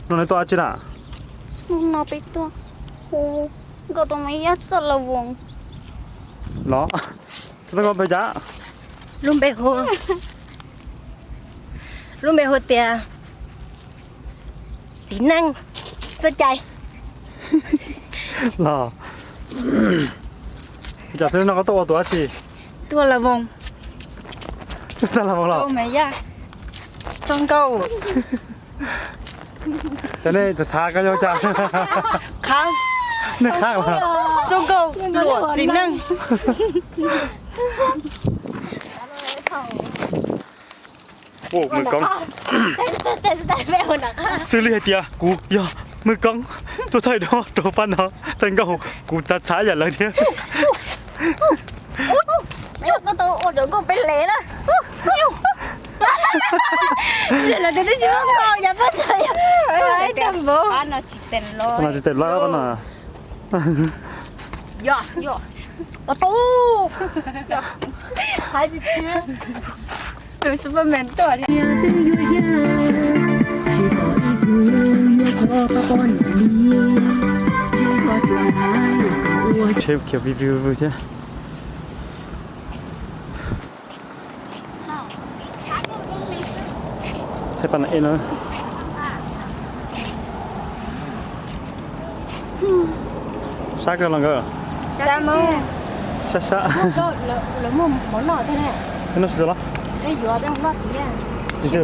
Hnub no neb tuaj dab tsi na? Hnub no peb tuaj hu nkauj rau Maiv Yaj txoj laj voos. Los, koj tuaj nkauj npe cas? Lub npe hu, lub npe hu tias Txiv Neej Txoj Cai. Los, cas xwb no koj tuaj ua tus dab tsi? Tuaj laj voos. Tuaj laj voos los? Maiv Yaj txoj nkauj. Cov nej txhav koj yog cas? Qhab. Nej qhab los? Txoj nkauj luam txiv neej. Mws koob. Xws li hais tias kuv yog Mws koob tuaj thaij duab rau pab no thaij nkauj, kuv txhav txhav yam lawv thiab. Ua rau nkauj peb lev na. Lawv tias twb tsis muaj nkauj, yog pab txhav yam no tsis tes lov no. Tus Superman tuaj. Tsheb khiav vij vwg vwg thiab. Thaij pab no ej no. Sab kawg los nkawd. Sab, sab. Lawv muaj mov noj thiab ne. Noj tsis tau los? Peb yuav peb noj tid. Tim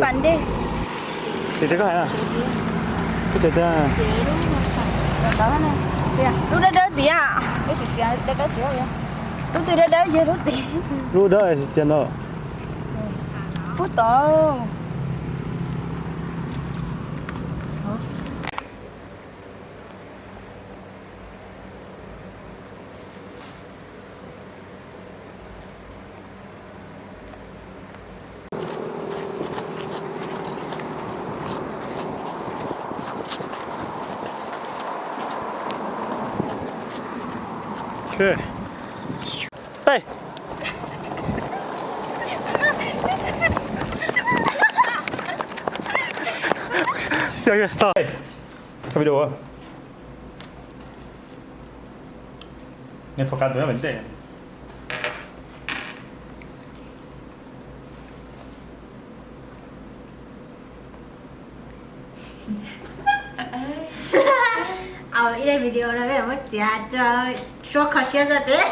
twg koj hais na? Lub dawb dawb tid. Lub twg dawb dawb yog lub tid. Lub dawb xiav xiav ntawd. Pub tod. Video. Nws focus tus no ntej. Ib daim video no peb muab txiav rau suab kho siab txog tias